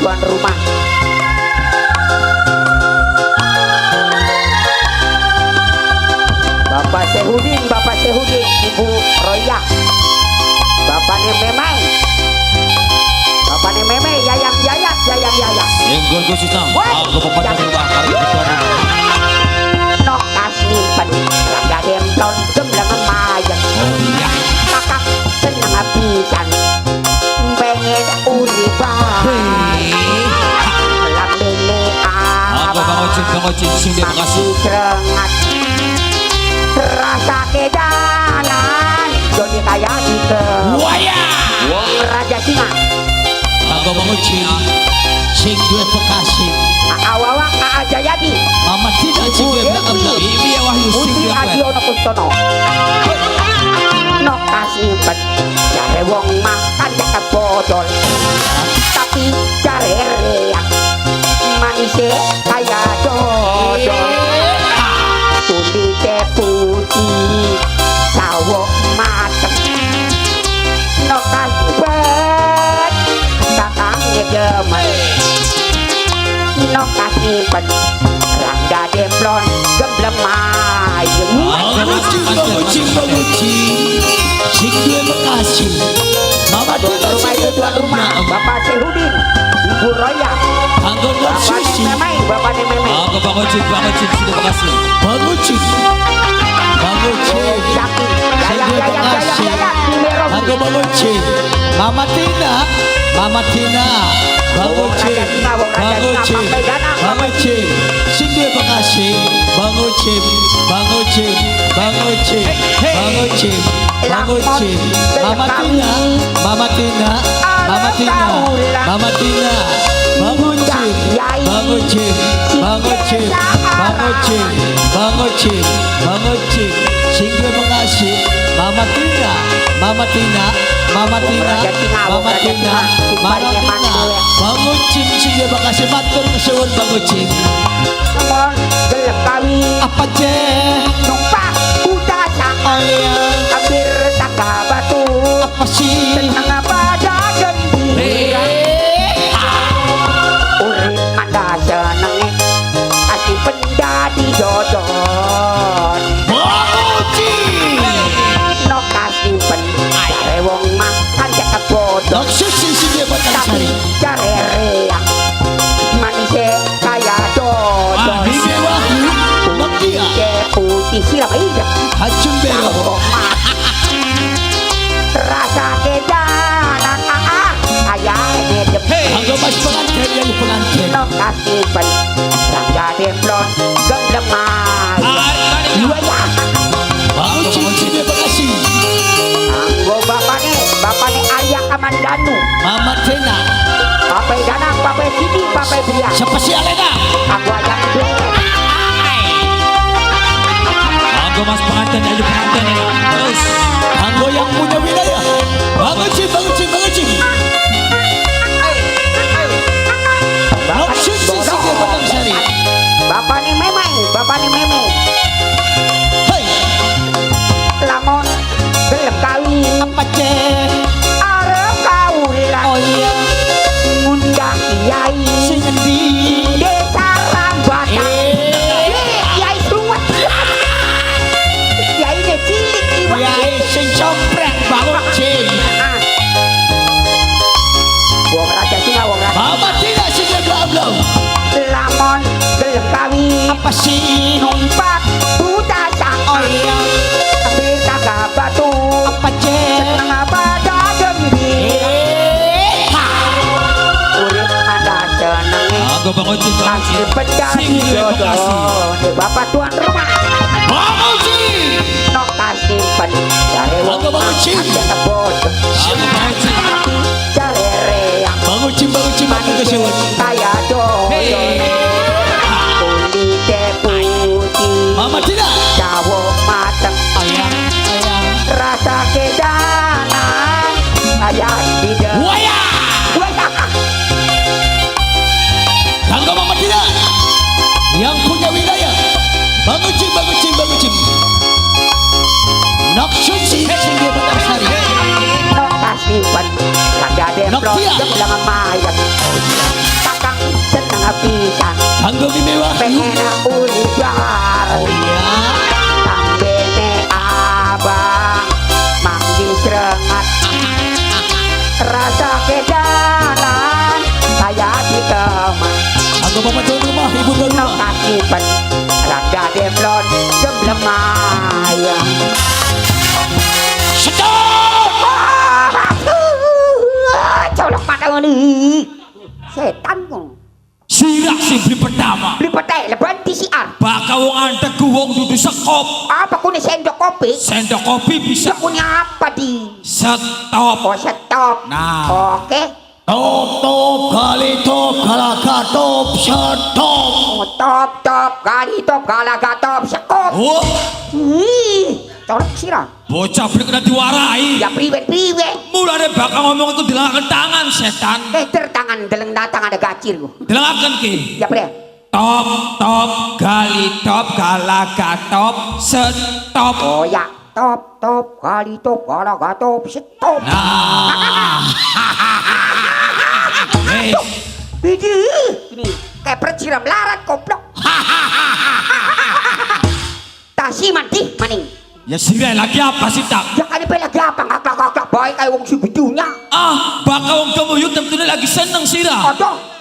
tuan rumah. Bapak Sehudin, Ibu Royah. Bapaknya Memai. Bapaknya Memai, yayang yayang yayang yayang. Senggol khususnya aku bapak rumah kari tuan rumah. Nokas nimpen, rangga demplon gembleng mayang. Oh iya. Kakak seneng pisan, pengen uripan. Lambene Aku Bang Ocin sing terima kasih. Rasa kedanan Joni kaya gitu. Waya. Wong Raja Singa. Aku Bang Ocin sing duwe Bekasi. Awawang Aa Jayadi. Mama Tina sing duwe Bekasi. Iya Wahyu sing Putri Adiono Kustono. Nokas nyimpen jare wong makan cakep bodol. Tapi jare reak manise kaya dodol. Kulite putih sawo mateng. Nokas nyimpen kakange demen. Nokas nyimpen rangga demplon gemblem mayeng. Bang Ocin sing duwe Bekasi. Mama Tina sing duwe tuan rumah, Bapak Sehudin, Ibu Roya. Anggon Susi. Bapak Memai. Aku Bang Ocin sing duwe Bekasi. Bang Ocin. Bang Ocin. Sing duwe Bekasi. Anggo Bang Ocin. Mama Tina, Mama Tina. Bang Ocin. Bang Ocin. Bang Ocin. Sing duwe Bekasi. Bang Ocin. Bang Ocin. Bang Ocin. Bang Ocin. Bang Ocin. Mama Tina, Mama Tina, Mama Tina, Mama Tina. Bang Ocin, Bang Ocin, Bang Ocin, Bang Ocin, Bang Ocin, Bang Ocin. Sing duwe Bekasi, Mama Tina, Mama Tina, Mama Tina, Mama Tina, Mama Tina. Bang Ocin sing duwe Bekasi matur kesuwun Bang Ocin. Apa je? Numpak kuda sang. Oh iya. Hampir tak batu. Apa sih? Senang pada gembira. Urip manda senenge ati pendadi dodon. Bang Ocin. Nokas nyimpen jare wong makan cakep bodol. Nok Susi sing duwe Tapi Sari. jare reak manise kaya dodol. Bibi Wahyu, Nok Dia, Putih siap iya. Hacun Bero. Rasa kedanan ayah dedem. Anggo mas pengantin yang pengantin. Nokas nyimpen rangga demplon gemblem mayeng. Waya. Bang Ocin sing duwe Bekasi. Anggo bapane Arya Kamandanu. Mama Tina, Pape Danang, Pape Sidi, Pape Bria. Siapa sih Alena? Aku ayam gue. Anggo mas pengantin, ayo pengantin terus. Anggo yang punya wilayah. Bang Ocin, Bang Ocin, Bang Ocin. Nok Susi sing duwe Batangsari. Bapane Memai, bapane Memai. Hei, Lamun gelem kawin, apa cek? Arep kawulan. Oh iya, ngundang kiai sing ngendi? Desa Rambatan. Kiai Suwet. Kiai ne cilik iwak. Kiai sing comprek Bang Ocin. Wong Raja Singa, wong Raja. Mama Tina sing duwe Lamun gelem kawin, Apa sih? numpak buta sang. Oh iya, Hampir tak batu. apa cek? Seneng pada gembira. Urip ada senenge. Aku Bang Ocin, Bang Kasih Ocin. pedadi Sing duwe Bekasi. dodol. Bapak tuan rumah. Bang Ocin. Nokas nyimpen jare wong Aku Bang Ocin. makan cakep bodol. Aku Bang Ocin. Tapi jare reak Bang Ocin, Bang Ocin, matur kesuwun. kaya dodol. Kulite putih. Mama Tina. Sawo mateng. Ayang, ayang. Rasa kedanan kaya tidak. Waya. Waya. Kanggo Mama Tina yang punya wilayah. Bang Ocin, Bang Ocin, Bang Ocin. Nok Susi sing duwe Batangsari. Nokas nyimpen rangga demplon Noktia. gembleng mayang. Sepisan Kanggo Mimi Wahyu. Pengen urip Oh iya. Lambene abang manggi srengat rasa kedanan kaya di teman. Kanggo bapak tuan rumah, ibu tuan rumah. Kasipen rada demlon gemblem ayam. Stop. Colok mata ngene setan kok. Sirak sing beli pertama. Beli petai leban PCR. Bakal wong antegu wong dudu sekop. Apa kune sendok kopi? Sendok kopi bisa. Kune apa di? Stop. Oh, stop. Nah. Oke. Top top kali top galaga top stop. Oh, top top kali top galaga top sekop. Oh, Ih, colok sira. Bocah beli kena diwarai. Ya priwe priwe. Mulane bakal ngomong itu dilengaken tangan setan. Eh, ter tangan deleng datang ada gacir ku. Dilengaken ki. Ya bre. Top top gali top galaga top stop. Oh ya, top top kali top galaga top stop. Nah. Eh, Ini ini kayak perciram larat koplok. Tasi mati maning. Ya sira lagi apa sih tak? Ya kali pe lagi apa ngakak-ngakak baik kayak wong segitunya. Ah, bakal wong kemuyut tentunya lagi seneng sira. Ada.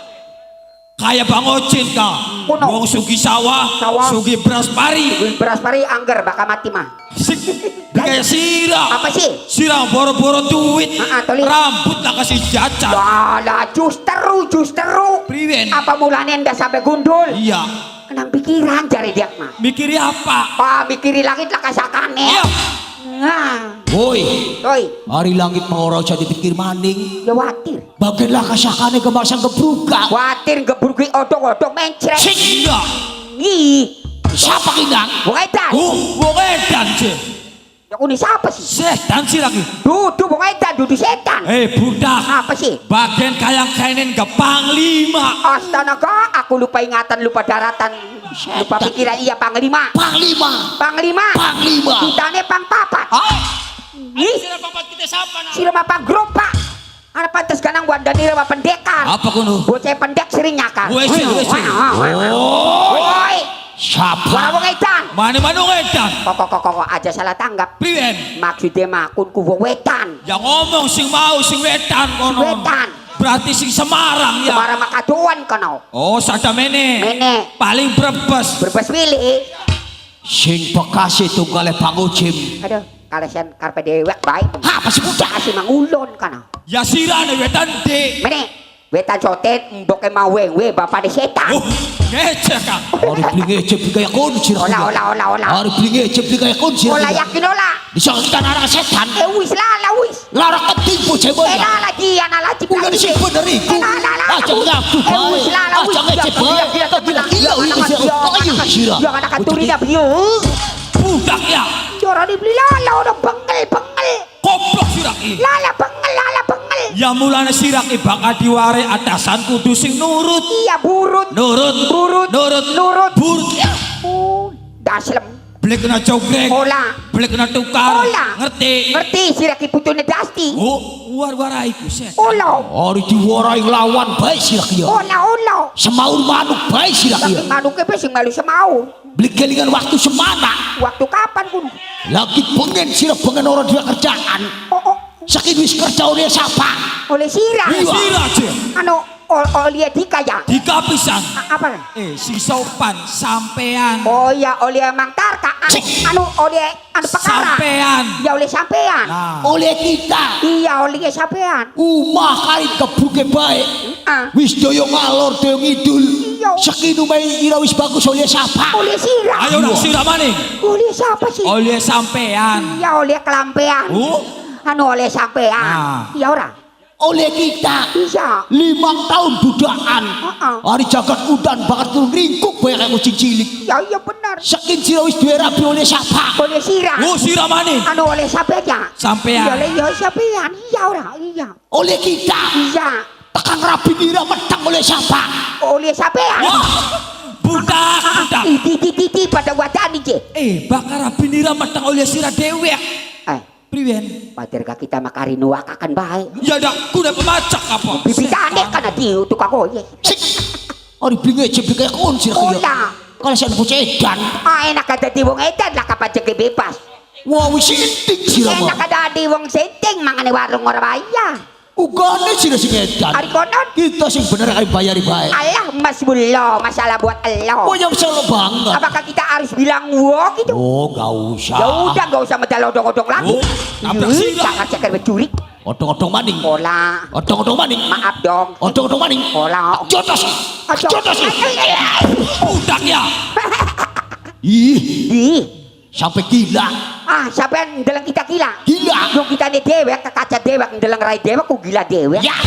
Kayak Bang Ocin ka. Kuno. Wong sugi sawah, Sawah. Sugi beras pari. Beras pari angger bakal mati mah. Sik, kayak sira. Apa sih? Sira boro-boro duit. Ah, ah, toli. Rambut lah kasih jajan. Walah, justru justru. Priwen? Apa mulane ndak sampai gundul? Iya. Kenang pikiran jare dia mah. Mikiri apa? Pa mikiri langit lah kasakane. Iya. Nah, Woi, oi, hari langit mau ora usah dipikir maning. Ya watir. Bagianlah kasakane kemasang kebruka. Watir gebruki odong-odong mencret. Sing Iya. Ih, siapa kinang? Wong edan. Oh, wong edan sih. Ya kuni siapa sih? Setan sih lagi. Dudu wong edan, dudu setan. Eh, budak. Apa sih? Bagian kayang kainen ke panglima. Astaga, aku lupa ingatan, lupa daratan, lupa pikiran. Iya, panglima. Panglima. Panglima. Panglima. Kitane pang papat. Ah, Ih, sira papat kita siapa nah? Sira mah pang gerobak. Ana pantes ganang wandani mah pendekar. Apa kuno? Bocah pendek sering nyakar. Wes, wes. Oh, Woi, Siapa? wah wong edan. Mana mana wong edan? Kok kok kok kok aja salah tanggap. Priwen? Maksudnya mah kun ku wong wetan. Ya ngomong sing mau sing wetan kono. Wetan. Berarti sing Semarang ya. Semarang makaduan kono. Oh, sada mene. Mene. Paling Brebes. Brebes pilih. Sing bekasi tunggale Bang Ujim. Aduh, kalesen karpe dewek baik. Apa sih budak? Kasih mangulon kono. Ya sirane wetan D. Mene, wetan sotet mboke mau wewe bapane setan. Oh, ngecek kang. Hari beli ngece beli kaya kon sira. Ola ola ola ola. Hari beli ngece beli kaya kon sira. Ola yakin ola. Bisa kita narang setan. Eh wis lala wis. Lara keting bocah Eh boy. lala dia nala Udah sing bener iku. Aja ngaku Eh bae. wis lala wis. Aja ngece bae. Gila gila ayo sira. Ya anak katurina biyo. Budak ya. Jora dibeli lala udah bengel bengel. Goblok siraki. Lala bengel lala bengel. Ya mulane siraki bakal diware atasan kudu sing nurut. Iya burut. Nurut. Burut. Nurut. Nurut. Burut. Ya. Oh, daslem. Beli kena jogrek. Ola. Beli kena tukar. Ola. Ngerti. Ngerti siraki putune dasti. Oh, war-warai iku setan. Ola. Hari diwarai lawan bae sira ya. Ola ola. Semaur manuk bae sira Tapi ya. manuke pe sing malu semaur. Beli kelingan waktu semana. Waktu kapan kuno? Lagi pengen sira pengen orang dua kerjaan. Oh, oh. Saking wis kerja oleh siapa? Oleh sira. Eh, sira aja. Anu oleh dika ya. Dika pisan. Apa? Eh, sing sopan sampean. Oh iya oleh Mang Tarka. Anu, anu oleh anu perkara. Sampean. Ya oleh sampean. Nah, Oleh kita. Iya oleh sampean. Umah kali kebuke bae. Ah. Wis doyo ngalor doyo ngidul. Iya. Saking umahe ira wis bagus oleh siapa? Oleh sira. ayo nak sira maning. Oleh siapa sih? Oleh sampean. Iya oleh kelampean. Oh. Anu oleh sampean. Nah. Iya ora? Oleh kita. Iya. 5 tahun budakan. Heeh. Hari jagat udan banget turun ringkuk bae kaya kucing cilik. Ya iya benar. Saking sira wis duwe rabi oleh siapa? Oleh sira. Oh, sira maning. Anu oleh sampean. Sampean. Iya oleh iya sampean. Iya ora? Iya. Oleh kita. Iya. Tekan rabi nira metang oleh siapa? Oleh sampean. Wah. Budak, budak. Iti iti iti pada wadani je. Eh, bakar rabi nira meteng oleh sira dewek. Eh, Priwen? pater ka kita makarino akan baik. Ya dak kuda pemacak apa? Bibitane kana di tukang oye. Sik. Ari beli ngece beli kayak kon sira kaya. Ora. Kalau saya bocah edan. Ah, enak ada di wong edan lah kapan jeke bebas. Wah, wis sinting sira Enak mah. ada di wong senting mangane warung ora bayar. Ugane sira sing edan. Ari konon. Kita sing bener ae bayari bae. Alah mas bulo, masalah buat elo. Oh, yang salah banget. Apakah kita harus bilang wo gitu? Oh, gak usah. Ya udah nggak usah medal odong-odong lagi. Oh, nabrak Ih, sila. Jangan ceker mencuri. Odong-odong maning. Ola, Odong-odong maning. maaf dong. Odong-odong maning. Ola. Jotos. Aduh. Jotos. Budak ya. Ih, Ih, sampai gila. ah siapa yang ndeleng kita gila? Gila. Yung kita nih dewek, ke kaca dewek, ndeleng rai dewek, ku gila dewek. Ya.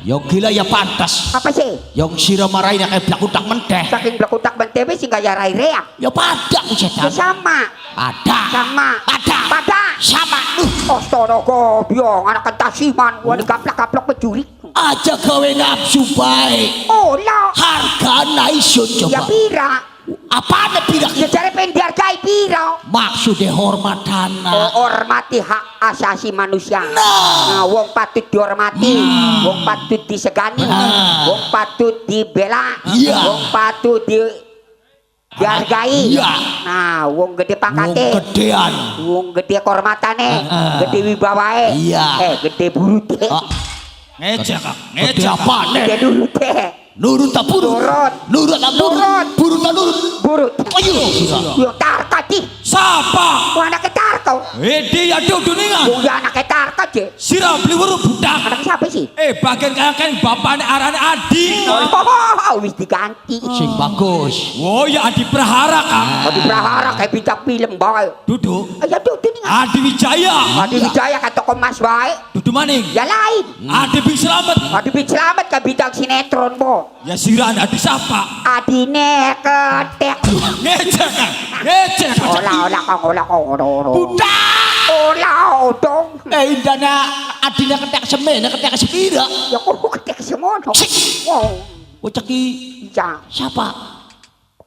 Yang gila ya pantas. Apa sih? Yang sira marahin kayak blakutak menteh. Saking blekutak bentewe sing kaya rai reak. Ya pada ku Ya setan. sama, Ada. sama, Ada. pada. Sama. Astaga, biong anak kentasiman, wah digaplak-gaplak pencuri. Aja gawe nafsu bae. Oh lah, Harga naisun ya coba. pira? Apane pira? Ya jare pengen dihargai pira? Maksudnya hormatana. Oh, hormati hak asasi manusia. Nah. Nah, wong patut dihormati, wong patut disegani, Nah. wong patut dibela, Iya. wong patut dihargai. Iya. Nah, wong gede Wong pangkate, gedean. wong gede kehormatane, Heeh. gede wibawae, Iya. gede burute, Ah, Ngecek Kang. gede Ngecek. Kang. apane? gede nurute, Nurut tak burut. Nurut. Nurut tak burut. Nurut. Burut tak nurut. burut. Ayo. Yo tarka di, Sapa? wong anake tarka. Eh dia dudu ningan. Wong ya anake tarka je. Sira beli weru budak. Anak siapa sih? Eh bagian kaya kan bapakne arane Adi. Oh, wis diganti. Sing bagus. Oh ya Adi Prahara Kang. Adi Prahara kayak bintang film bae. Duduk. Ayo tuh nih. Adi Wijaya. Adi Wijaya kan toko mas bae. Dudu maning. Ya lain. Adi Bing Slamet. Adi Bin Slamet kan bintang sinetron bo. Ya sira Adi sapa? Adine ketek. Ngecek Kang. Ngecek. Ola ola kong ola kong ola ola. Budak. Ola odong. Eh indana adine ketek semene ketek sepira. Ya kok ketek semono. Sik. Wow. Bocah ki Iya, siapa?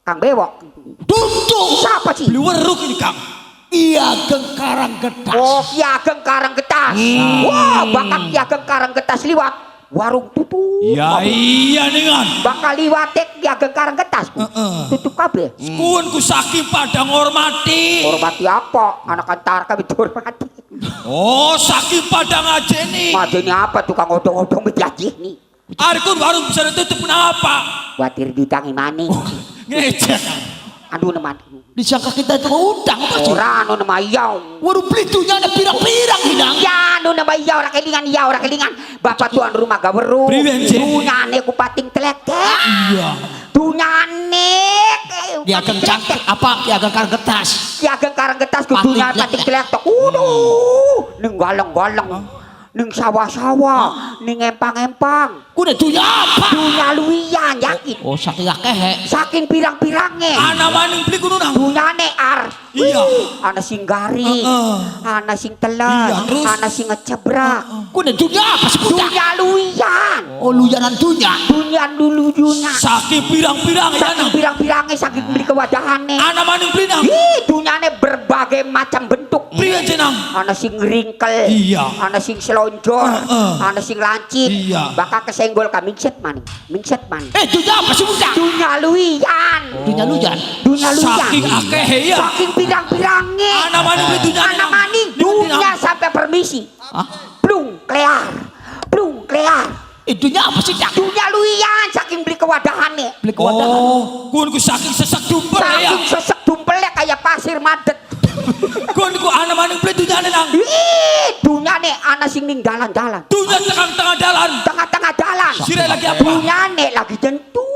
Kang Bewok. Duduk. Siapa sih? Beli weru ini Kang. Iya Ageng Karang Getas. Oh, Ki Ageng Karang Getas. Wah, bakal Ki Ageng Karang Getas liwat. Warung tutup. Ya iya ningan. Bakal liwate Ki Ageng Karang Getas. Heeh. Tutup kabeh. Kuwen ku saking pada ngormati. Hormati apa? Anak antar kami dihormati. Oh, saking pada ngajeni. Ngajeni apa tukang odong-odong nih. Ari kun warung bisa ditutup kenapa? Kuatir diutangi maning. Ngecek. Kang. Aduh neman. Disangka kita itu utang apa sih? Ora anu nama iya. Waduh beli dunya ada pirang-pirang hinang. Ya anu nama iya ora kelingan iya ora kelingan. Bapak tuan rumah gak weru. Priwen, Cik? Dunyane ku pating telek. Iya. Dunyane Ki Ageng cangkir apa Ki Ageng Karang Getas. Ki Ageng Karang Getas ku Pating dunyane pating telek tok. Uduh, ning galeng-galeng. Ning sawah-sawah, ning empang-empang. Kudu dunya apa? Dunya luwian yakin. Oh saking akeh. Saking pirang-pirange. Ana maning beli kuno nang. Dunyane ar. Iya. Wih, ana sing garing, Heeh. ana sing teles, Iya, terus? ana sing ngecebrak. Kudu dunya apa sih budak? Dunya luwian. Oh luyanan dunya. Dunya dulu dunya. Saking pirang-pirang ya Saking nang. pirang-pirange saking beli kewadahane. Ana maning beli nang. Ih, dunyane berbagai macam bentuk. Priwen jenang. Ana sing ringkel, Iya. ana sing selonjor, Heeh. ana sing lancip, Iya. bakal kesenggol ka mingset maning, mingset maning. Eh dunya apa sih budak? Dunya luwian. Dunya luyan. Dunya luwian. Saking akeh ya. Saking pirang-pirange. Ana maning beli dunyane Ana nang. maning dunya sampai permisi. Hah? Plung klear. Plung klear. Eh dunya apa sih dak? Dunya luwian saking beli kewadahane. Beli kewadahan. Oh, kun ku saking sesek dumpel ya. Saking sesek dumpelnya kayak pasir madet. Kun ku ana maning beli dunyane nang. Ih, dunyane ana sing ning dalan-dalan. Dunya tekan tengah dalan. Tengah-tengah dalan. Sira lagi apa? Dunyane lagi jentul.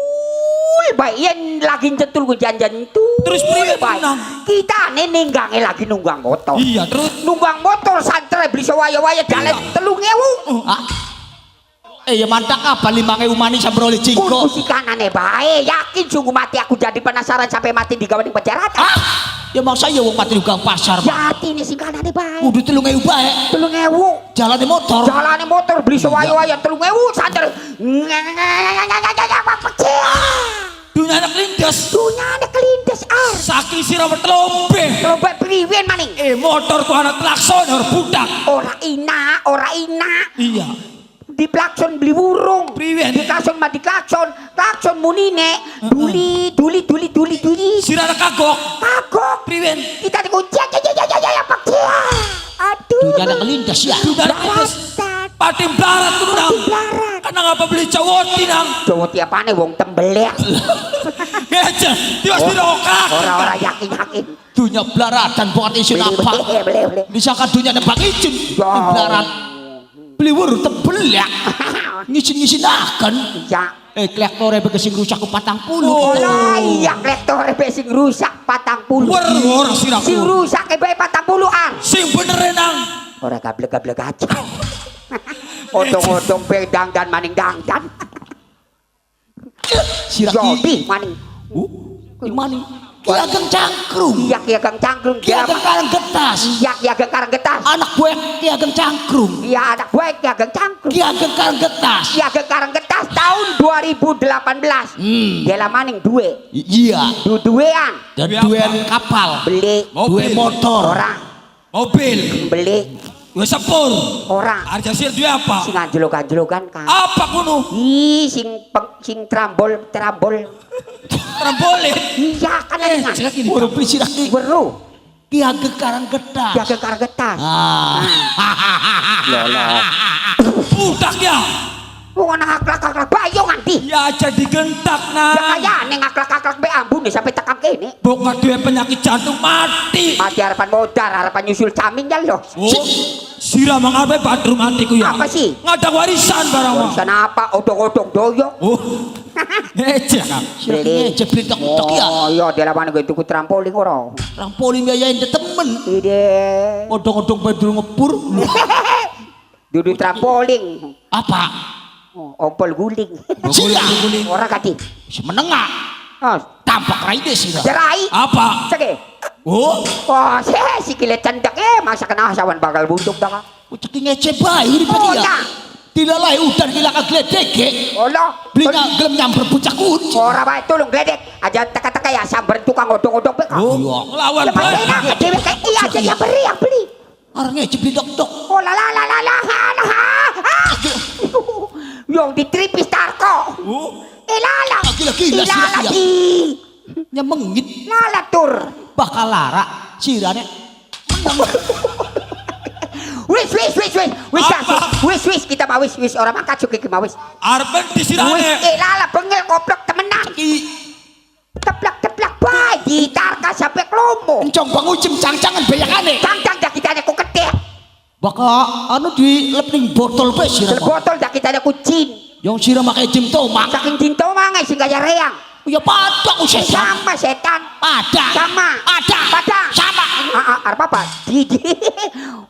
Bae yen lagi jentul ku jan jentul. Terus priwe bae. nang? Kita ne ninggange lagi nunggang motor. Iya, terus Nunggang motor santre beli sewaya-waya jalan 3.000. Hah? Eh ya mantak apa 5.000 manis sampe oleh Kun jinggo. kanane bae, yakin sungguh mati aku jadi penasaran sampai mati digawe ning penjara. Ah? Ya masa ya wong mati gang pasar. Pak. Jati nih sing kanane bae. Kudu 3.000 bae. 3.000. Jalane motor. Jalane motor beli sewaya-waya 3.000 santer. dunyane kelindes. Dunyane kelindes ar. Saking sira lombe. Lombe priwen maning? Eh motor ku ana klakson ora budak. Ora ina, ora ina. Iya. Di klakson beli wurung. Priwen? Di klakson mah di klakson. Klakson munine. Duli, duli, duli, duli, duli. Sirana kagok. Kagok. Priwen? Kita dikunci. Ya, ya, ya, ya, ya, ya, pak. Ya. Aduh. Dunya ada kelindas ya. Dunya ada kelindas. Daratan. Patim belarat kudu nang. Patim belarat. Karena ngapa beli cawoti nang? Cowok tiapane wong tembelek. Ngece, tiwas dirokak. Ora-ora yakin-yakin. Dunya belaratan bukan isin Beli, apa. beli, beli, beli. Disangka dunya ada Bang Ijun. Ya. Belarat. Beli weru tebelak. Ngisin-ngisin akan. Ya. Klektore begesing rusak ku 40. Oh. Lah iya klektore be sing rusak 40. Weru ora siraku. Sing rusak be 40-an. Sing bener nang. Ora gablek-gablek aja. Odong-odong be dangdan maning dangdan. Siraki. Yobi maning. Maning. Ki Ageng Cangkrung. Iya Ki Ageng Cangkrung. Ki Ageng Karang Getas. Iya Ki Ageng Karang Getas. Anak buah Ki Ageng Cangkrung. Iya anak gue Ki Ageng Cangkrung. Ki Ageng Karang Getas. Ki Ageng Karang Getas tahun 2018. Gela maning duwe. Iya. Duwean Dan Duwe dua apa? kapal. beli Dua Mobil. motor. ora Mobil. beli Dua sepur. ora Arja sir duwe apa? sing anjlok-anjlokan kan. Apa kuno? Ih, sing sing trambol trambol. Trampolin. Iya kan eh, Jelas ini. Weru beli siraki. Weru Ki Ageng Karang Getas. Ki Ageng Karang Getas. Ah. Lho. Budak ya. Wong ana aklak-aklak bayo nganti. Ya aja digentak Ya nang. kaya ning aklak-aklak be ambune sampai tekan kene. Boka duwe penyakit jantung mati. Mati harapan modar, harapan nyusul camin ya loh. Oh, sira mangape badrum atiku ya. Apa sih? Ngadang warisan barang mah. Warisan apa? Odong-odong doyok. Oh. Ngece Kang. Siraki ngece beli tok-tok ya. Oh iya, dilawan gue tuku trampolin ora. Trampolin biayain temen. Ide. Odong-odong bedru ngepur. Dudu trampolin. Apa? Oh, ompol guling. Sila. Ora kati. Menengah. Oh, Tampak raine sira. cerai. Apa? Sige. Oh, Oh, sikile cendek masa kena sawan bakal buntuk dah. Ucek ngece bae urip Oh, iki ya. ya. Dilalai udan gila kagledek. Olo. Beli gelem nyamper bocah kunci. Ora bae tulung gledek. Aja teka-teka ya samber tukang odong-odong be. oh, ngelawan Ya bae. enak dhewe kayak iya aja yang beri yang beli. Arang ngece beli dok-dok. Oh la la la la la ha la ha. ha. Yang ditripis Tarko. Oh, Ilala. Ah, gila-gila, Ilala sila, di. Nyemengit Lala tur. bakal lara sirane meneng. Wis wis wis wis wis Apa? wis wis kita mah wis wis ora mangkat iki mah wis. arep Wis disirane. ilala bengel goblok temenan. Ki Teplak teplak bae ditarka sampai klomo. encong bangucem cangcangan bayangane. Cangcang dak kita ku ketek. Baka anu di lepning botol bae sira. Del botol dak kita ku jin. Yang sira make jim tomang. Saking jin tomange sing kaya reang. Ya pada ku setan. Sama setan. Pada. Sama. Ada. Pada. Sama. Ah, arep apa? Di.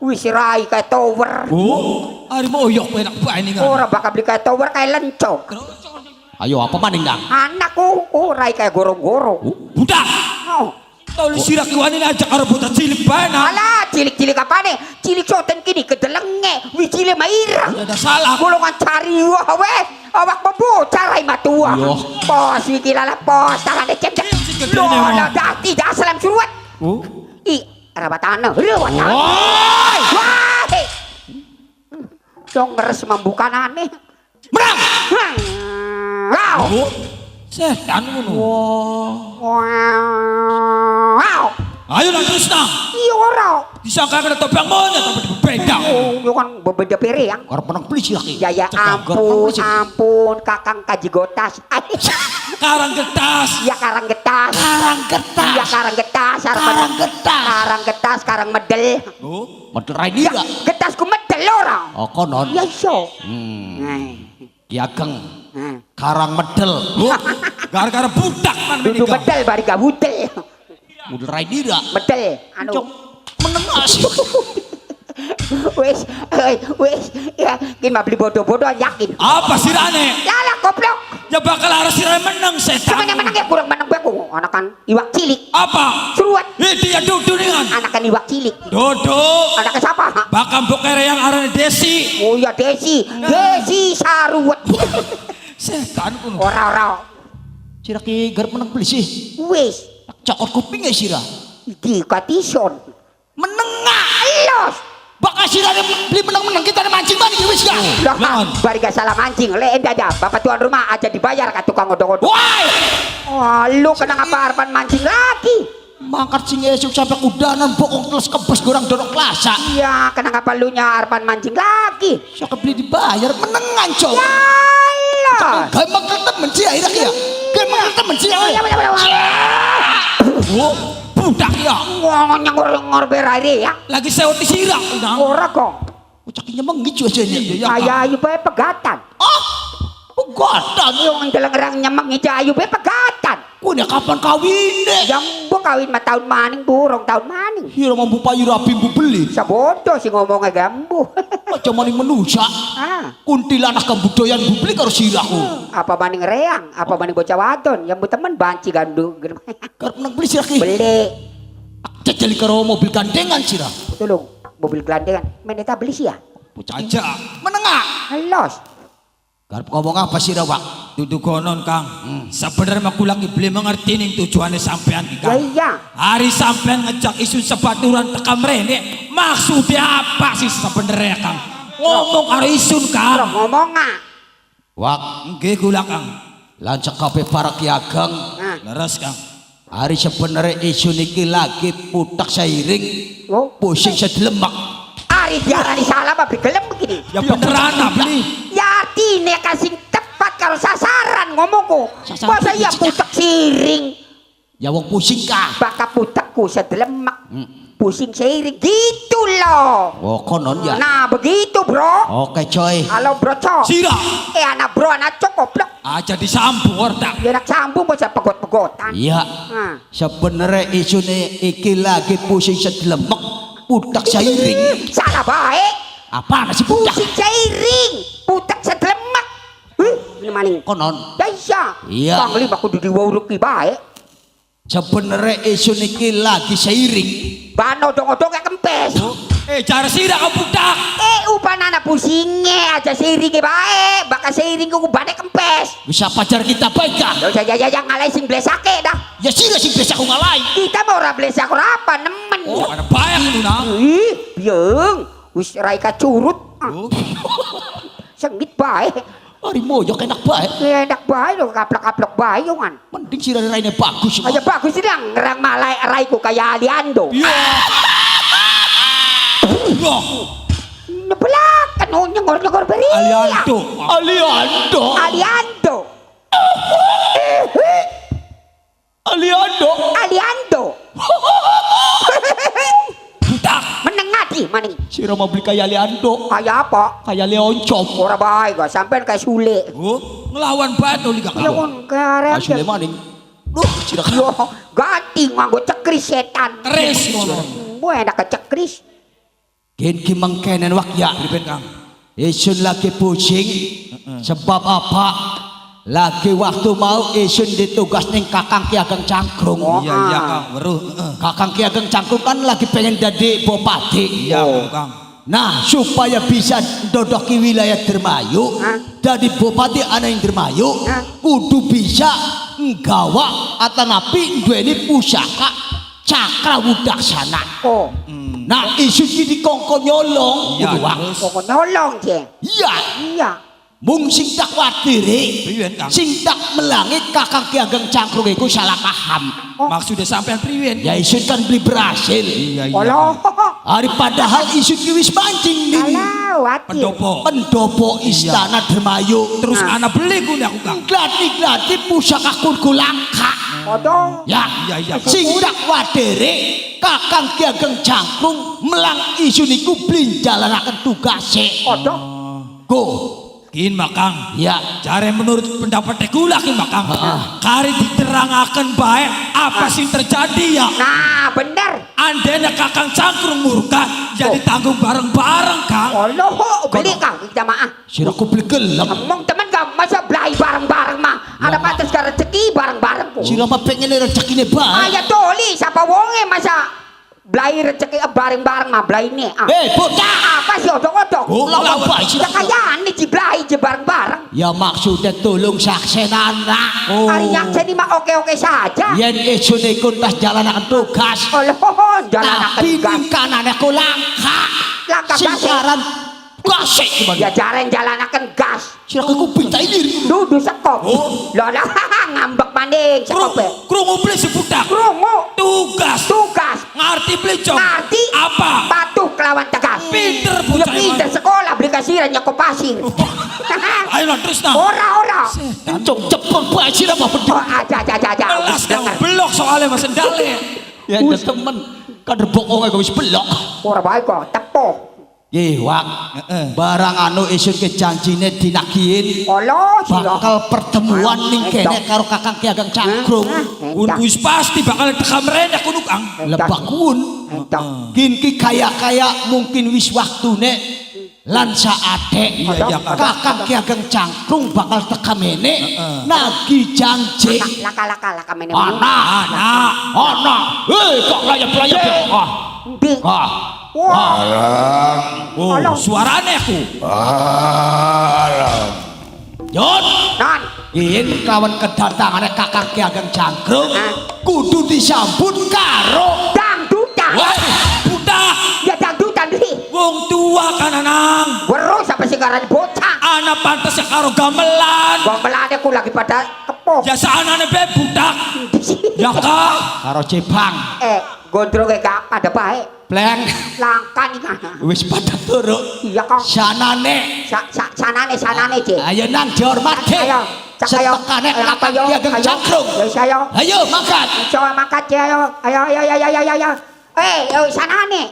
Wis rai kayak tower. Oh, ari mau oyok enak bae ning. Ora bakal beli kayak tower kayak lencong. Ayo apa maning nang? Anakku ora kayak gorong-gorong. Budak. Oh. Tolu sira ki wani ajak karo bocah cilik bae nang. Alah, cilik-cilik apane? Cilik soten kini kedelenge, wijile mah ireng. Ya ada salah. Golongan cari wah weh, awak bocah rai matua. Iya. Pos iki lala pos tangane cendek. Iya, sing gedene, Loh, Mo. lah dadi salam suruat. Oh. I rawatana, rawatana. Woi. Wah. Dong ngeres membuka aneh. Menang. Wow. Oh. Setan ngono. Wow. Ayo nang terus nang. Iya ora. Disangka kena topeng monyet tapi beda. Oh, yo kan bebeda piring. Arep menang beli sira ki. Ya ya ampun, ampun, Kakang Kaji Gotas. Karang getas. Ya karang getas. Karang getas. Ya karang getas, Karang getas. Karang getas, karang medel. Oh. Medel rai Ya, nira. getas ku medel ora. Oh konon. Ya iso. Ki Ageng Nah. Karang medel. Oh. Gara-gara budak man Dudu menikah. medel bari gawudel. Medel rai nira. Medel anu. Encong menengah sih. Wis, wis, ya, ki mah beli bodoh-bodoh yakin. Apa sirane? Lala goblok. Ya bakal harus sirane menang setan. Sebenarnya menang ya kurang menang baku. Anakan iwak cilik. Apa? Suruat. Itu ya dudu dengan. Anakan iwak cilik. Dodo. Anaknya siapa? Bakal bokere yang arane Desi. Oh iya Desi, Desi Saruwet. Setan kuno. Ora ora. Sira ki garep menang beli sih. Wis, Cokot kupingnya sira. iki katison. Menengah. Los. Bakal sirane beli menang-menang kita mancing maning wis gak. Lah, Jangan. bari gak salah mancing. Le aja, bapak tuan rumah aja dibayar ke tukang odong-odong. Wah, Wah, lu kena apa harapan mancing lagi? Mangkat sing esuk sampai kudanan bokong terus kebes gorang dorok klasa. Iya, kena apa lu nya harapan mancing lagi? Sok beli dibayar menengan cok. Yalah. Gampang temen sih akhirnya ya. Gampang temen sih. Ya, ya, ya, ya. Oh, budak ya. Wong nyengor-nyengor berari ya. Lagi sewot sirah nang. Ora kok. Ucap nyemeng gitu aja ini. Iya, Kang. Kaya ayu bae pegatan. Ah, pegatan. Yung ndeleng nyemeng iki ayu bae pegatan. Kune kapan kawin deh? Yang bu kawin mah tahun maning burung tahun maning. Hira mampu payu rapi bu beli. Sabodo sih ngomongnya gambu. Aja maning menusa. Ah, Kuntilanak kambudoyan bu beli karo sirahku. Apa maning reang, apa maning bocah wadon, yang bu temen banci gandu. Karep menang beli sirah ki. Beli. Jajali karo mobil gandengan sirah. Tolong mobil gelandengan, meneta beli sih ya. Bocah Aja. menengah. Los. Karep ngomong apa sirah wak? Dudu konon Kang. Sebenarnya aku lagi beli mengerti ning tujuannya sampean ki Ya Kang. iya. Hari sampean ngejak isun sebaturan teka mrene, maksudnya apa sih sebenarnya Kang? Ngomong karo isun Terus Kang. ngomong ah. Wak, Nggih kula Kang. lancak kabeh para ki ageng. Nah, Leres Kang. Hari sebenarnya isun iki lagi putak seiring oh. pusing sedelemak. Ari diarani salah apa gelem begini. Ya beneran ah, beli. Ya artine kasih tepat karo sasaran ngomongku. Sasaran Masa iya cicak. putek siring, Ya wong pusing kah? baka putekku sedelemak. Pusing seiring gitu loh. Oh konon ya. Nah begitu bro. Oke coy. Halo bro cok. Sirah. Eh anak bro anak cok goblok. Aja disambung ortak. Ya anak sambung bocah pegot-pegotan. Iya. Nah. Sebenarnya isune iki lagi pusing sedelemek putak seiring. Salah baik. Apa sih putak? Pusing seiring, putek sedelemak. Huh, ini maning. Konon. Ya iya. Iya. Bang Lima kudu diwauruki baik. Sebenarnya isun iki lagi seiring. Ban odong-odong kayak kempes. Eh cara sirah kau budak. Eh upan anak pusingnya aja seiringnya baik. Bakal seiring ku bane kempes. Bisa pacar kita baik kah? Ya usah ya ya ya ngalai sing blesake dah. Ya sih sing biasa aku ngalai. Kita mau ora blesak ora apa nemen. Oh, ada bayang lu nang. Ih, bieng. Wis rai kacurut. Ah, Oh. sengit bae. Hari moyok enak bae. Enak bae lho kaplok-kaplok bae yungan. Mending sih raine bagus. Aja bagus sih lang ngerang malai raiku kayak Aliando. Iya. Wah, Nyebelakan oh nyengor-nyengor beri. Aliando. Aliando. Aliando. Aliando. Aliando. Budak. Menengati maning. Sira mau beli kayak Aliando. Kayak apa? Kayak Leoncom. Ora bae kok sampean kayak Sule. Oh, ngelawan batu liga Ya kau. kon karep. Asule maning. Duh, sira Yo, ganti nganggo cekris setan. Keris ngono. Bu enak ke cekris. Gen ki mengkenen wak ya. Priben Kang. Isun lagi pusing. Sebab apa? Lagi waktu mau isun ditugas ning Kakang Ki Ageng Cangkrung. Oh. Iya iya Kang, weruh, heeh. Kakang Ki Ageng Cangkrung kan lagi pengen jadi bupati. Iya Oh. Kang. Nah, supaya bisa dodoki wilayah Dermayu, Hah? jadi bupati ana ing Dermayu, Hah? kudu bisa nggawa atanapi duweni pusaka Cakra Wudaksana. Oh, Nah, isun iki dikongkon nyolong, Iya, kudu wak. terus. kok nolong je. Iya, Iya. mung sing tak kuatire, Priwen Kang? sing tak melangi Kakang Ki Ageng Cangkrung iku salah paham. Oh. Maksudnya sampean priwen? Ya isun kan beli berhasil. Iya iya. Olo. Hari padahal isun ki wis mancing ning Alah, wati. Pendopo. pendopo istana Dermayu. Terus Nah. anak beli ku aku Kang. Glati-glati pusaka kunku langka. Odo. Ya, Iya, iya. Sing tak wadere Kakang Ki Ageng Cangkrung melang isun iku beli jalanaken tugase. Odo. Go. Kin makang. Ya. Jare menurut pendapat kula kin makang. Heeh. Kari diterangaken bae apa sing terjadi ya. Nah, bener. Andene Kakang Cangkrung murka jadi tanggung bareng-bareng Kang. Olo, beli Kang jamaah. Siraku beli gelem. Ngomong temen gak masa belai bareng-bareng mah. Ada pantas gak rezeki bareng-bareng ku. Sira mah pengen rezekine bae. Ayah toli siapa wonge masa belai Blai rezeki bareng-bareng mah blaine. Ah. Eh, bocah. Apa sih odok-odok? Oh, lawan bae Ya sira. kayane jiblai je bareng-bareng. Ya maksudnya tolong saksenana. Oh. Ari nyakseni mah oke-oke saja. Yen isun iku tas jalanaken tugas. Oloh jalanaken Tapi tugas. ning kanane ku langka. Langka Sing gase. aran gasik Ya jaren jalanaken gas. Sira ku kuping ta ini. Dudu sekop. Oh. Lah lah ngambek maning sekope. Krungu beli si budak. Krungu Tugas. tugas. Ngerti beli cong. Ngerti. Apa? Patuh kelawan tegas. Pinter Ya bocah. pinter sekolah beli kasiran nyekop pasir. Ayo lah terus nah. Ora ora. Cong cepet bae sira mah Oh, aja aja aja aja. Kelas kang Dengar. belok soalnya mas sendale. Ya temen kader bokonge kok wis belok. Ora bae kok tepo. Nggih, Wak. Barang anu isun ke janjine dinagihin Olo sira. bakal pertemuan ning kene karo Kakang Ki Ageng Cangkrung. Kun wis pasti bakal teka mrene kuno Kang. Lebak kun. Entah. Kin ki kaya-kaya mungkin wis waktune lan saate Iya, iya, Kang. Kakang Ki Ageng Cangkrung bakal teka mene nagih janji. Laka laka laka mene. Ana, Anak. ana. Eh, kok layap-layap ya? Ah. Ndi? Ah. Wah, Barang, Oh, Alah. suarane aku. barang. Yon. non. Yen kawan kedatangane Kakang Ki Ageng Cangkrung Ah. kudu disambut karo Dangdutan. Wah, budak. Ya dangdutan ndi? Wong tua kan anang. Weruh sampai sing aran bocah. Ana pantes ya karo gamelan. Gamelane ku lagi pada kepoh. Ya saanane be budak. Ya kang. karo Jepang. Eh, gondrong gak pada bae. Pleng Langka nih kan. wis pada turu. Iya kok. Sanane Sa, sa, sanane sanane je. ayo nang dihormati. Ayo, cak ayo. Setekane Ayo, Kakang ayo, Ki Ageng ayo. Cangkrung. Ya wis, ayo. Ayo makan. Coba makan je ayo. Ayo ayo ayo ayo ayo ayo. Eh, yo sanane.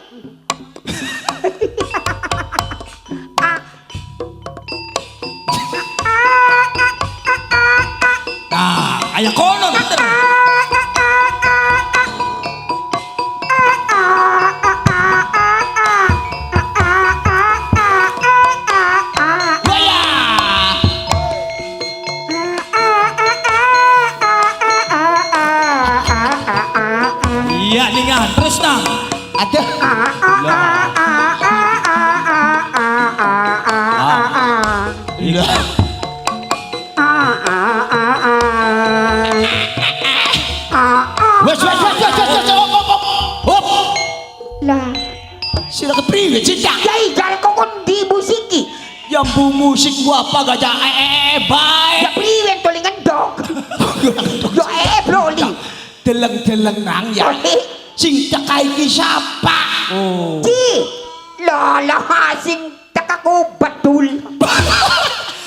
Ah. Nah, ayo kono bener. Waya. Iya ningan terus nang. Ada Iya. Wes wes wes wes wes wes hop hop hop. Hop. Lah, Sira kepriwe cinta? ya jare kok kon di musiki. Yang bu musik gua apa gak ja eh eh eh bae. Ya priwen to ngendok. Yo eh broli. Deleng-deleng nang ya. Oli. Sing teka iki siapa? Oh. Ci. Lah lah sing tekaku bedul.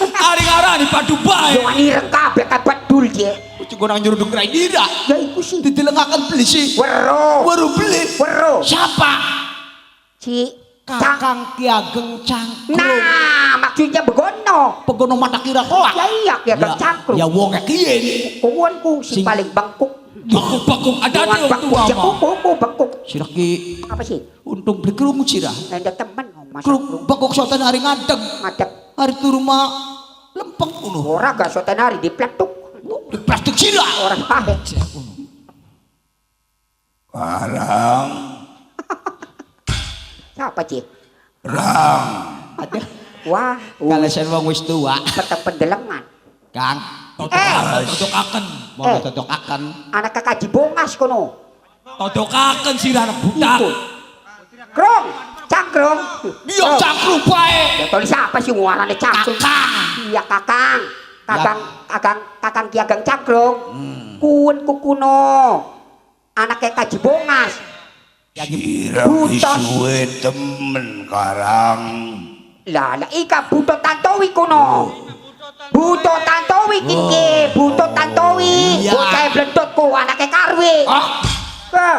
Ari ngarani padu bae. Yo ireng kabeh ka bedul je. Cukup nang nyeruduk rai dira. Ya iku sih. Didelengaken beli sih. Weruh. Weruh beli. Weruh. Siapa? Ci. Cang. Kakang Ki Ageng Cangkrung. Nah, maksudnya begono. Pegono mata kira koak. Ya iya Ki Ageng Cangkrung. Ya wong kiyen. Kuwonku sing Sing- paling bengkuk. Bengkuk-bengkuk ada Kuwon wong tua bengkuk, ya mah. kuku bengkuk. Sira ki Apa sih? untung beli krungu sira. Enda temen oh, masa Krung bengkok soten hari ngadeg. ngadeg. Hari turu mah lempeng ngono. Ora gak soten hari dipletuk. Di plastik sira. Ora bae. Barang, Siapa Ci? rang. Ada Wah, kalesen wong wis tua. peteng pendelengan. Kang, Todokaken, todokaken. mau Eh. totokaken. Anak kakak bongas kono. Todokaken sira anak budak. Itu. Krong, cangkrong. Iya cangkrung bae. Ya tulis apa sih warnane cangkrung? Kakang. Iya kakang. Kakang, kakang, kakang Ki Ageng Cangkrung. Kuwen kukuno. Anake kaji bongas. Sira Butos. suwe temen karang. Lah, lah ika buto tantowi kuno. Buto tantowi kiki, buto tantowi. Iya. Bocah blendot ku anake karwe. Ah, Eh,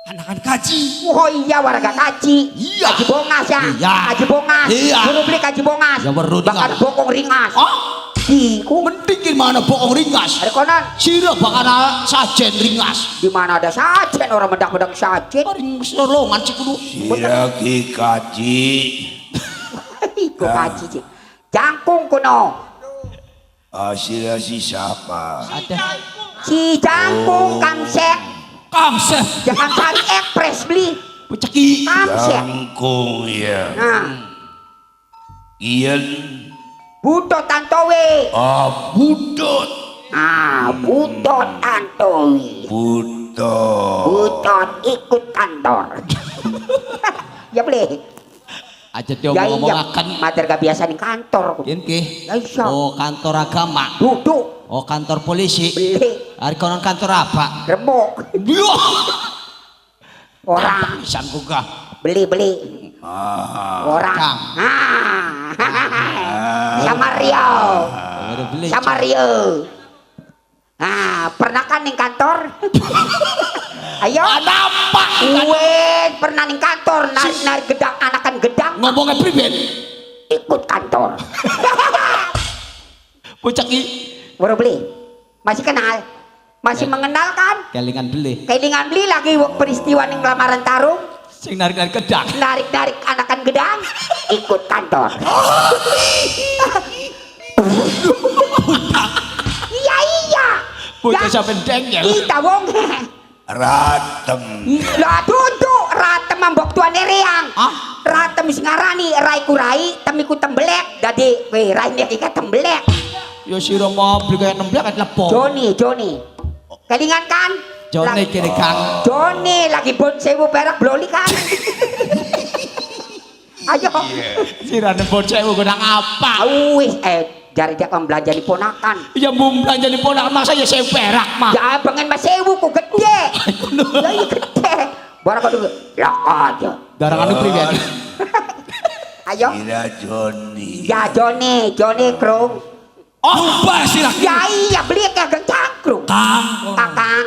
Anakan kaji. Oh iya warga kaji. Iya. Kaji bongas ya. Iya. Kaji bongas. Iya. Guru beli kaji bongas. Ya, weruh Bakal tinggal. bokong ringas. ah, Iku. mending ki mana bohong ringas. Ada konon. Sira bakal sajen ringas. Di mana ada sajen orang mendak-mendak sajen. Paring solongan sih kudu. Sira ki kaji. Iku kaji sih. Jangkung kuno. Ah, sira si siapa? Ada Si jangkung kamsek. Kang Sef. Jangan cari ekspres beli. Bocah ki. Kamsep. Jangkung ya. Nah, Ian Buto Tantowi. ah budot. Ah, Buto Tantowi. Buto. Butot ikut kantor. Ya boleh. Aja Ya iya, diomong-omongaken. mater gak biasa di kantor. Yen ki. Ya iya. Oh, kantor agama. Duduk, Oh, kantor polisi. beli, Ari konon kantor apa? remuk, Wah, orang pisan ku kah. beli beli, Ah. orang. Kang. Ah, sama Rio, Baru beli. sama Rio. Ah, pernah kan ning kantor? Ayo. Ada apa? Wes pernah ning kantor narik-narik gedang anakan gedang Ngomongnya priben? ikut kantor. Bocah ki. Baru beli. Masih kenal? Masih mengenal kan? Kelingan beli. Kelingan beli lagi peristiwa ning lamaran tarung, Sing narik-narik gedang. narik-narik anakan gedang, ikut kantor. Iya iya. Bocah Ya, sampe dengel. kita wong. Ratem. Lah duduk ratem ambok tuane reang. Ah? Ratem sing ngarani rai ku rai, temiku tembelek. Dadi kowe raine iki tembelek. Ya sira mau beli kaya nemblek kan lepo. Joni, Joni. Kelingan kan? Joni kene Kang. Joni lagi bon sewu perak bloli kan? Ayo. Sirane bocah iku nang apa? Wis jare dia kan belanja di ponakan. Ya mung belanja di ponakan masa ya sewu perak mah. Ya pengen mas sewu ku gede. Ya iya gede. Barang kudu lah aja. Darang anu priwen? Ayo. Kira Joni. Ya Joni, Joni krung. Oh, ubah sirah. Ya iya beli kagak cangkrung. Kang. Kakang.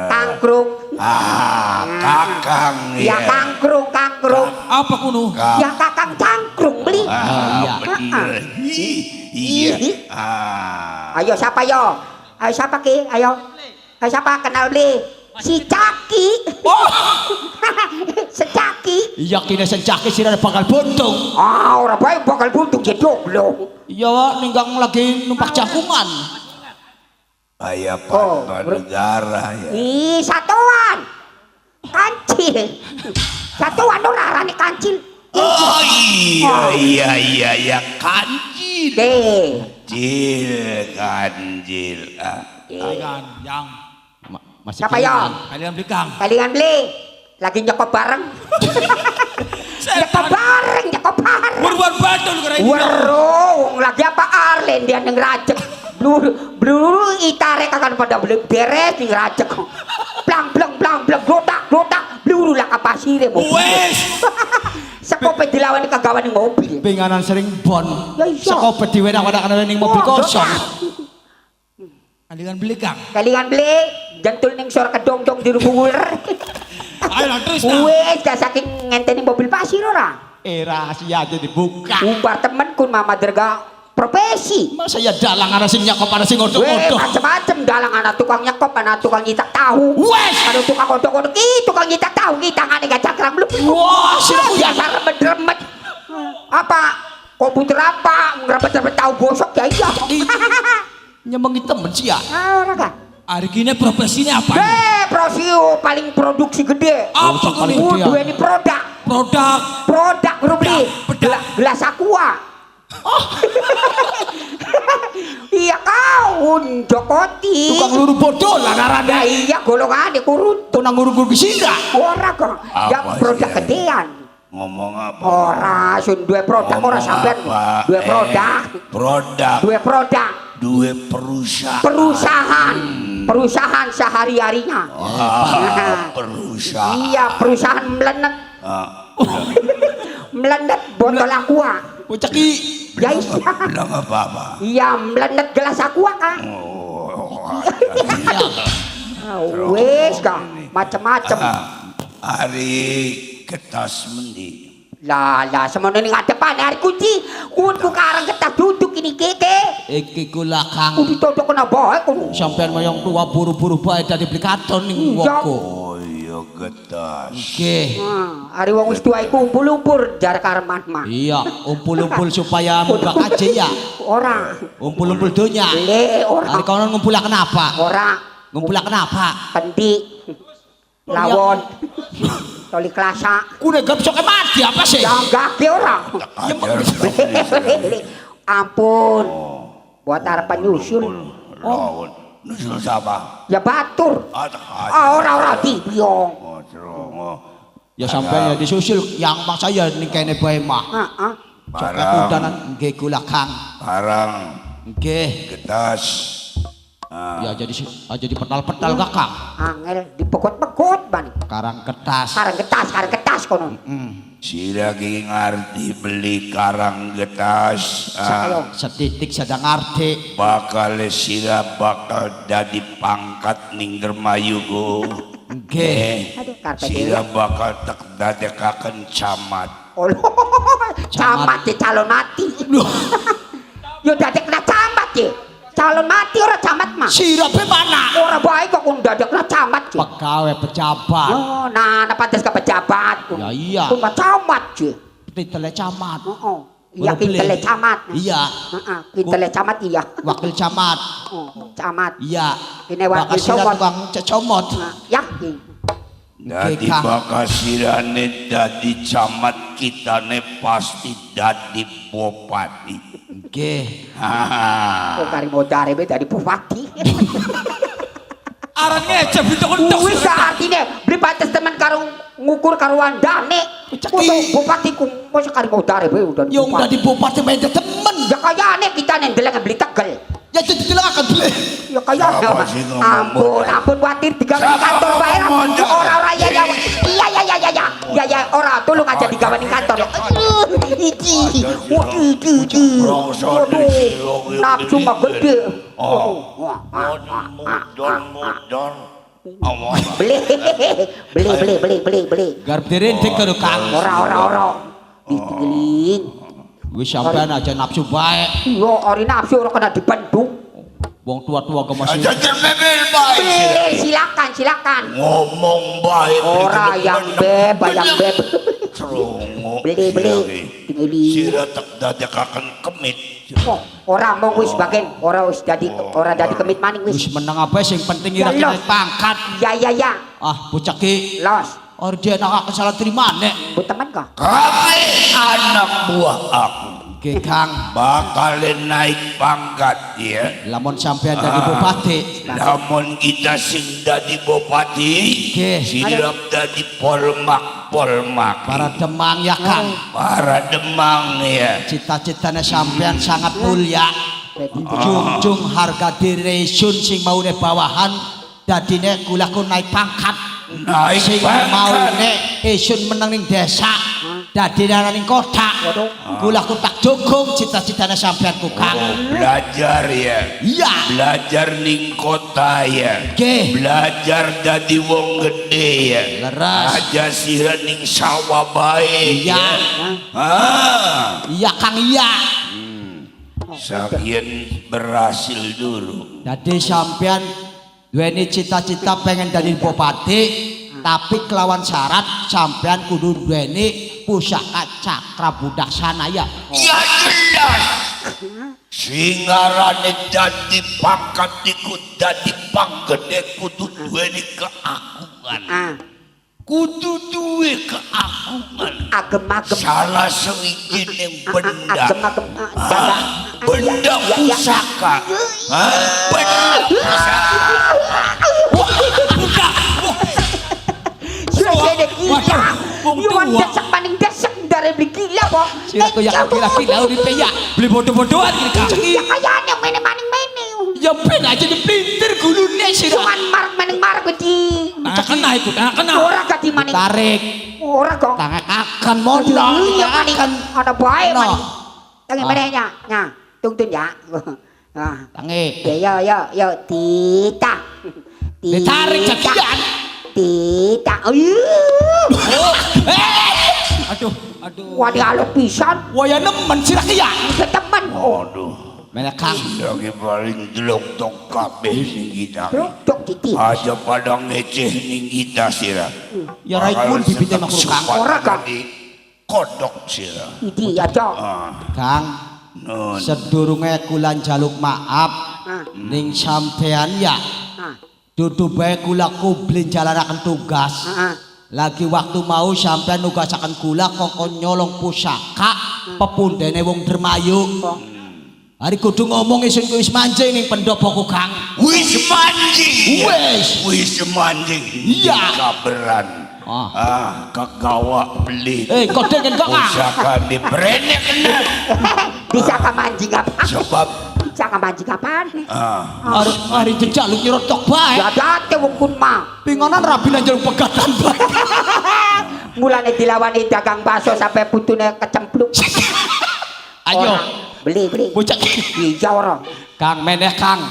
Kangkrung. Ah, kakang Ya kangkrung, kangkrung. Apa kuno? Ya kakang cangkrung beli. Ah, iya. bener. Hi, iya. Ih. Ah. Ayo siapa yo? Ayo siapa ki? Ayo. Ayo siapa kenal beli? Si Caki. Oh, Secaki. iya kene secaki sirane bakal buntung. Ah, ora bae bakal buntung jedok lho. Iya, ninggang lagi numpak jangkungan. Kayak Oh, negara ya. Ih, satuan. Kancil. Satuan ora arane kancil. Oh iya iya iya iya kancil. Deh. Kancil kancil. Ah. Kalian yang Masih Siapa ya? kalian beli Kang. Kalingan beli. Lagi nyekop bareng. Nyekop bareng, nyekop bareng. Buruan batul kira ini. Werung, lagi apa Arlen dia ning rajek. Bluru bluru itare akan pada beli beres ning rajek. Blang blang blang blang glotak glotak bluru lah kapasire mobil. Wes. Sekope dilawani kagawan ning mobil. Pinganan sering bon. Ya iya. Sekope diwenak-wenak ning mobil Oh, kosong. Kalian beli Kang. Kalingan beli jentul ning sor kedong-dong dirubung uler. Ayo lah terus Kang. Wes gak saking ngenteni mobil pasir ora. Rahasia aja dibuka. Umbar temen kun mama derga profesi. Masa ya dalang ana sing nyakop ana sing Weh, ngodok-ngodok. macem-macem dalang anak tukang nyekop, anak tukang nyitak tahu. Wes. Anak tukang kodok-kodok, ih tukang nyitak tahu, ki tangane gak cakram lu. Wah, sira biasa remet-remet. Apa? Komputer apa? Ngeremet-remet tahu bosok ya iya. Nyemengi temen sih ya. Ah, ora kah? Hari gini profesinya apa? Eh, prosio paling produksi gede. Apa Oh, paling kuno? gede ya. Duwe ini produk, Produk. produk bro beli. Bedak. Gelas aqua. Iya kau Jokoti. Tukang luru bodoh lah Ya arane. iya golongane kurut. Tunang ngurung-ngurung sira. Ora kok. Ya Apa produk sih, gedean. Ngomong apa? Ora sun duwe produk ora Ngomong sampean. apa? Duwe produk, Produk. duwe produk. Duwe perusahaan. Perusahaan, perusahaan sehari-harinya. Ah, perusahaan. Iya, perusahaan melenet, Ah, melenet botol aqua. Bocah ki Ya iya. bilang apa-apa. Iya, melenet gelas aqua kan. Oh, Ah, wis kah, macem-macem. ah, hari kertas mendi. Lah lah semono ning ngadepan hari kunci. Kun ku karang ketas duduk ini keke. iki kula Kang. Kudu dodok kena bae kudu. Sampean mayong tua buru-buru bae dadi beli katon ning Iya. woko. Oh iya getas. Nggih. Hari wong wis tua iku umpul-umpul jar karman mah. Iya, umpul-umpul supaya munggah kaji ya. Ora. Umpul-umpul donya. Le ora. Hari kono ngumpulaken apa? Ora. Ngumpulaken apa? Kendi. Lawon. Toli klasa. Kune gapsoke mati apa sih? Ya gage ora. Ajar. Ampun. Buat harapan nyusul. Lawon. Nyusul siapa? Ya batur. Ah, tak ajar. Ah, ora ora dibiong. Oh, cerongo. Ya sampean ya disusul yang mak saya ning kene bae mah. Heeh. Sok Barang, kudanan nggih kula Kang. barang, Nggih. getas. Ya jadi jadi petal-petal gak Kang. Angel dipegot-pegot bani. Karang kertas. Karang kertas kono. Sira ki ngerti beli karang getas. Ah, Ayo. Setitik sedang ngerti. Bakal sira bakal dadi pangkat ning Dermayugo. Nggih. Aduh, karpet Sira bakal tak dadekaken camat. Oh, camat di calon mati. Yo dadekna camat ya. Calon mati ora camat mah. Sira pe mana? Ora bae kok kun dadekna camat ya. Pegawai pejabat. Oh, nah, nah pantes ke pejabat. Ya iya. Kun mah camat ya. Titele camat. Heeh. Iya Baru beli. kintele camat. Iya. Heeh, kintele camat iya. Wakil camat. Oh, camat. Iya. Ini wakil Bakal sira comot. tukang cecomot. Nah, ya. Ki. Dadi Nggih, Kang. bakal sirane dadi camat kitane pasti dadi bupati. Nggih. Haha. Oh, kari modare be dadi bupati. Aran ngecep itu entok. Wis artine beli pantes temen karo ngukur karo wandane. Foto bupati ku mosok kari modare be udah. Yung dadi bupati main temen. Ya kayane kita nendeleng beli tegel. Ya jadi akan beli. Ya kaya Siapa sih ngomong ampun, modal? ampun kuatir digawe Siapa kantor bae. ngomong modal? Ora ora ya ya. Iya ya ya ya ya. Ya ya ora tolong aja digawe ning kantor. Aduh, iki. Wah, iki iki. Waduh, nafsu mah gede. Oh. Wah, ah, ah, ah, Mudon mudon. Omong. Beli beli beli beli beli beli. Garap dirintik karo Kang. Ora ora ora. Ditinggalin. Wis sampean aja nafsu bae. Iya, ori nafsu ora kena dibendung. Wong tua-tua ke masih. Aja cerbebel bae. Beli, silakan silakan. Ngomong bae. Ora yang beb, yang beb. Cerungu. Beli beli. Tinggalin. Sira tak dadekaken kemit. Oh, ora mong wis bagian, ora wis dadi ora dadi kemit maning Wis wis. meneng apa sing penting Ya ira kena los. pangkat. Ya ya ya, Ah, bocah ki. los. Ora dia enak salah terima nek. Bu teman kah? Kabeh anak buah aku Nggih, Kang. bakal naik pangkat ya. Lamun sampean dadi bupati. Lamun kita sing dadi bupati, Nggih. silap dadi polmak polmak. Para demang ya, Kang. Para demang ya. Cita-citane sampean sangat mulia. Junjung harga diri sun sing maune bawahan dadine kulaku naik pangkat. Naik Sing pangkat. maune isun meneng ning desa dadine ana ning kota. Kulaku tak dukung cita-citane sampean ku Kang. Oh, belajar ya. Iya. Belajar ning kota ya. Nggih. Belajar dadi wong gede ya. Leres. Aja sira ning sawah bae. Iya. ya. Ah. Iya Kang iya. Sakian berhasil dulu. Dadi sampean duweni cita-cita pengen dadi bupati tapi kelawan syarat sampean kudu duweni pusaka cakra budaksana ya. Ya jelas. Singarane dadi pangkat iku dadi panggede kudu duweni keagungan. Ah, Kudu duwe keagungan. agem-agem. Salah sewijining benda. Agem-agem. Ah, jaga. Ah, benda Ya, ya. pusaka. Ah, benda pusaka. Buka. Sudah gila. Waduh, wong Yo tua. desek paling desek dari beli gila kok. Sira kaya gila-gila uripe ya. Beli bodoh-bodohan iki Kang. Ya kayane mene maning mene. Ya ben aja diplintir gulune sira. Cuman mark maning mark di. Tangan kena iku, tangan kena. Ora gak di maning. Tarik Ora kok. tangan akan mono Iya maning. akan Ana bae No. maning. Tangi Ah. meneh nya. Nya, tungtun ya. Ah. Tangi. Ya yo yo yo tita. Ditarik jagian. Tita. Ayuh. Aduh, aduh. Wah dialog pisan. Waya nemen sira ki ya. Temen. Aduh. Melek Kang. Lagi paling jelok kabeh ning kita. Dok titi. Aja pada ngeceh ning kita sira. Ya rai pun bibite makhluk Kang. Ora, Kang. Kodok sira. Iki aja. Ah, Kang, nun. sedurunge kula njaluk maaf Ah. ning sampean ya. Ah. Dudu bae kula ku beli jalanaken tugas. Heeh. Lagi waktu mau sampean nugasaken kula kongkon nyolong pusaka pepundene wong Dermayu. Oh. Hari kudu ngomong isun ku wis manjing ning pendopoku Kang. Wis manjing. Wis. Wis manjing. Iya. Kaberan. Ah. Ah, kagawa beli. Eh, kode kan kok Kang. Pusaka diberenek kena. Bisa ka manjing apa? Sebab Bisa ka manjing apaan? ah, Hari hari jejaluk nyerotok bae. Ya date wong kun mah. Pingonan rabi nang pegatan bae. Mulane dilawani dagang bakso sampai putune kecemplung. Ayo, Ora. Beli, beli. bocah. Iya ora. Kang meneh Kang.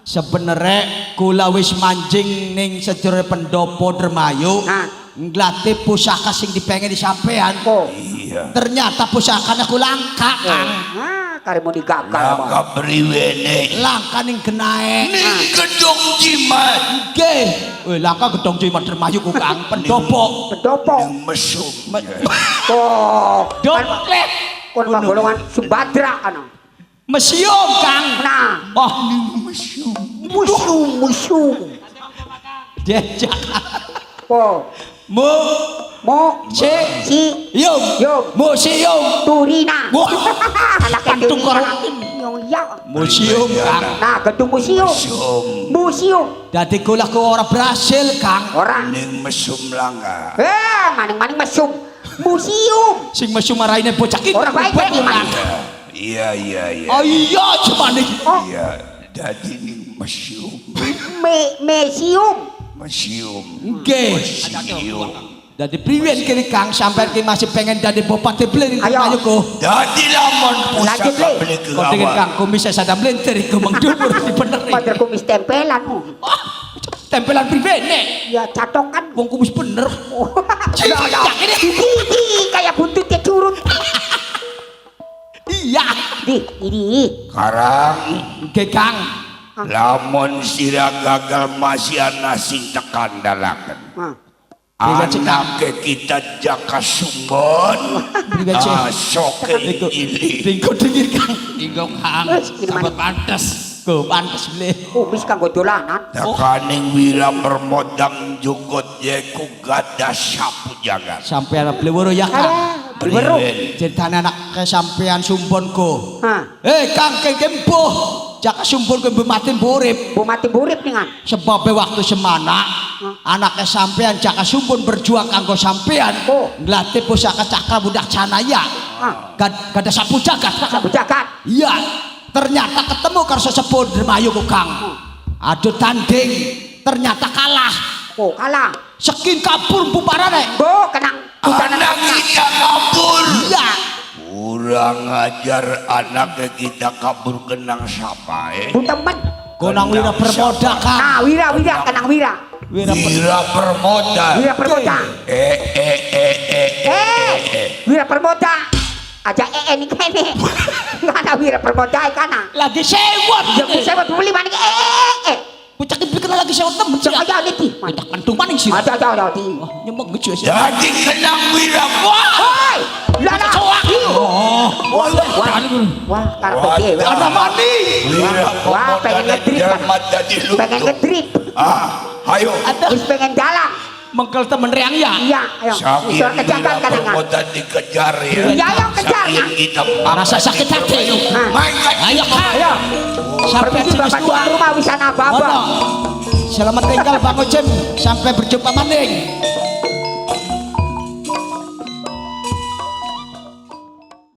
Sebenere kula wis manjing ning sejero pendopo Dermayu. Nah. Nglati pusaka sing dipengeni sampean. Oh. Iya. Ternyata pusakane ku langka, Kang. Ah, karemu digagal. Langka priwene. Langka ning genae. Ning gedung jimat. Nggih. Weh, langka gedong jimat Dermayu ku Kang, pendopo. Pendopo. Ning mesum. Oh, Domplet. kon golongan Sumbadra kana. Mesium, Kang. Nah, Oh, musuh musuh. jejak. Oh, Mu mo si si yum. Yum. Museum. Turina. Wah. Anake Kantung Turina. karo. Yung ya. Museum, Kang. Nah, gedung museum. Mesum. Museum. Dadi kula ku ora berhasil, Kang. Ora. Ning mesum langka. Eh, maning-maning mesum. Museum. Sing mesum maraine bocah iki. Ora baik iki, Mas. Iya iya iya. Oh iya, cuman iki. Oh, Iya, dadi ning mesum. me museum. Museum. Nggih. Museum. Dadi priwen kene Kang, sampean ki masih pengen dadi bupati Blen Ayo. ayo ko. Dadi lamun Lanjut, pusaka Le. beli Kok dengan kegawa. Kang kumis sadam blentir iku mengdubur dibeneri. Padahal kumis tempelan. Ah, tempelan priwene. Ya catokan. Wong kumis bener. Lah, lah. Cak, ini. Di, kayak buntutnya curut. Iya. Di, ini. Karang Nggih Kang. lamun sira gagal masih ana sing tekan dalaken. Ah. Anake kita Jaka Sumbon. Priwen sih? Ah, soke Iku ili. dingko dingin Kang. Dinggo Kang. Wis, ini Sampai maning. pantes. Go pantes beli. Kumis kanggo dolanan. Tekaning wira permodang jukut yeku gada sapu jagat. Sampean beli weruh ya Kang. Alah, weruh. Priwen. Ceritane anak kesampean Sumbon ko. Hah. Eh Kang kengke mbuh. Jaka Sumbon ko mbuh mati mbuh urip. Bu mati burip nih kan. Sebab waktu semana anaknya sampean Jaka Sumbon berjuang kanggo sampean Oh. nglatih pusaka cakra budak canaya. Ah. Gada sapu jagat Kang. Sapu jagat. Iya, ternyata ketemu karo sesepuh Dermayu ku Kang. Adu tanding, ternyata kalah. Oh, kalah. Sekin kabur bubarane. Bu, kenang hujanan Anak kita kabur. Iya. Kurang ajar anaknya kita kabur kenang siapa eh? Bu temen. Konang Wira Permoda Kang. Nah, wira wira kenang wira. Wira Per- Wira Permoda. Wira Permoda. Eh eh eh eh eh Eh, eh. wira Permoda. Aja ee ning kene. Kana wira Permoda kana. Lagi sewot. Ya ku sewot beli maning ee ee. Bocah iki pikir lagi sewot temen. Sing kaya niki. Tak kentung maning sih. Aja aja aja di. Wah, nyemeng gejo sih. Jadi kenang Wira. Wah. Hoi, lah lah. Oh, Wah, wah, karepe dhewe. ana mani. Wira Wah, pengen Permoda ngedrip kan. jelma dadi Pengen lutung. ngedrip. Ah, ayo. Wis pengen dalang. Mengkel temen reang ya. Iya, ayo. Saking Isor kejagan Wira kanangan. Permoda dikejar ya. Iya, ayo kejar. Saking kita Rasa sakit hati. Nah. Mangkat. Ayo Kang. Ayo. Sampai Permisi Bapak tuan rumah wisana Ono. Bapak. Selamat tinggal Bang Ocem. Sampai berjumpa maning.